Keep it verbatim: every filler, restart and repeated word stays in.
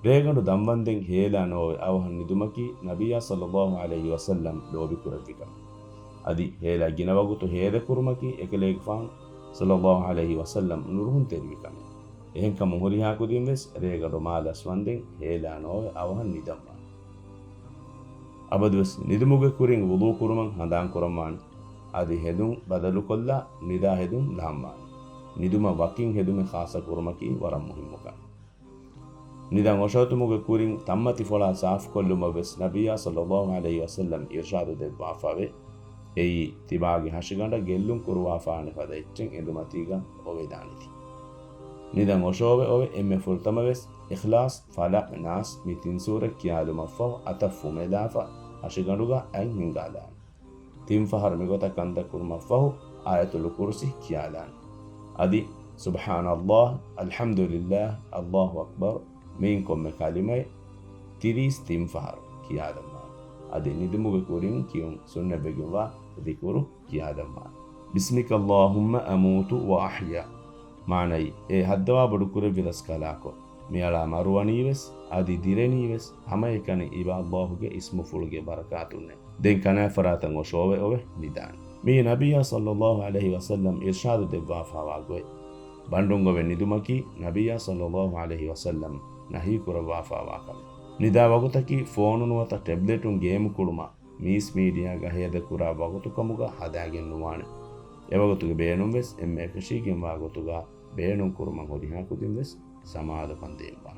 ރޭގަނޑު ދަންވަންދެން ހޭލާ ނޯވެ އަވަހަށް ނިދުމަކީ ނަބިއްޔާ ޞައްލައްލާހު ޢަލައިހި ވަސައްލަމް ލޯބިކުރެއްވި ކަމެއް. އަދި ހޭލާ ގިނަ ވަގުތު ހޭދަކުރުމަކީ އެކަލޭގެފާނު ޞައްލައްލާހު ޢަލައިހި ވަސައްލަމް ނުރުހުންތެރިވި ކަމެއް. އެހެންކަމުން ހުރިހާ ކުދިން ވެސް ރޭގަނޑު މާލަސް ވަންދެން ހޭލާ ނޯވެ އަވަހަށް ނިދަންވާނެ. އަބަދުވެސް ނިދުމުގެ ކުރިން ވުޟޫ ކުރުމަށް ހަނދާން ކުރަންވާނެ. އަދި ހެދުން ބަދަލުކޮށްލާ ނިދާ ހެދުން ލަހަންވާނެ. ނިދުމަށް ވަކިން ހެދުމެއް ޚާއްޞަ ކުރުމަކީ ވަރަށް މުހިއްމު ކަމެއް. ނިދަން އޮށޯތުމުގެ ކުރިން ތަންމަތިފޮޅާ ސާފުކޮށްލުމަށް ވެސް ނަބިއްޔާ ޞައްލައްލާހު ޢަލައިހި ވަސައްލަމް އިރްޝާދު ދެއްވާފަވޭ. އެއީ، ތިބާގެ ހަށިގަނޑަށް ގެއްލުން ކުރުވާފާނެ ފަދަ އެއްޗެއް އެނދުމަތީގަ އޮވެދާނެތީ. ނިދަން އޮށޯވެ އޮވެ އެންމެ ފުރަތަމަ ވެސް އިޚްލާޞް، ފަލަޤް، ނާސް މި ތިން ސޫރަތް ކިޔާލުމަށްފަހު އަތަށް ފުމެލާފަ ހަށިގަނޑުގަ އަތް ހިންގާލާނެ. ތިން ފަހަރު މިގޮތަށް ކަންތައް ކުރުމަށްފަހު އާޔަތުލް ކުރުސި ކިޔާލާނެ. އަދި ސުބްޙާނައްލާހް، އަލްޙަމްދުލިއްލާހް، އައްލާހު އަކްބަރު މިއިން ކޮންމެ ކަލިމައެއް ތިރީސް ތިން ފަހަރު ކިޔާލަންވާނެ. އަދި ނިދުމުގެ ކުރިން ކިޔުން ސުންނަތްވެގެންވާ ޒިކުރު ކިޔާލަންވާނެ. بسمك اللهم أموت وأحيا. މާނައީ، އޭ ހައްދަވާ ބޮޑުކުރެއްވި ރަސްކަލާކޮ، މިއަޅާ މަރުވަނީވެސް، އަދި ދިރެނީވެސް، ހަމައެކަނި އިބަ އައްލާހުގެ އިސްމުފުޅުގެ ބަރަކާތުންނޭ. ދެން ކަނާތް ފަރާތަށް އޮށޯވެ އޮވެ ނިދާނެ. މިއީ ނަބިއްޔާ ޞައްލައްލާހު ޢަލައިހި ވަސައްލަމް އިރްޝާދު ދެއްވާފާވާ ގޮތް. ބަނޑުން އޮވެ ނިދުމަކީ ނަބިއްޔާ ޞައްލައްލާހު ޢަލައިހި ވަސައްލަމް ނަހީ ކުރައްވާފާވާ ކަމެއް. ނިދާ ވަގުތަކީ ފޯނު ނުވަތަ ޓެބްލެޓުން ގޭމް ކުޅުމާ، މީސް މީޑިއާގަ ހޭދަކުރާ ވަގުތުކަމުގަ ހަދާގެން ނުވާނެ. އެވަގުތުގެ ބޭނުން ވެސް އެންމެ އެކަށީގެންވާ ގޮތުގަ ބޭނުން ކުރުމަށް ހުރިހާ ކުދިން ވެސް ސަމާލުކަން ދޭންވާ.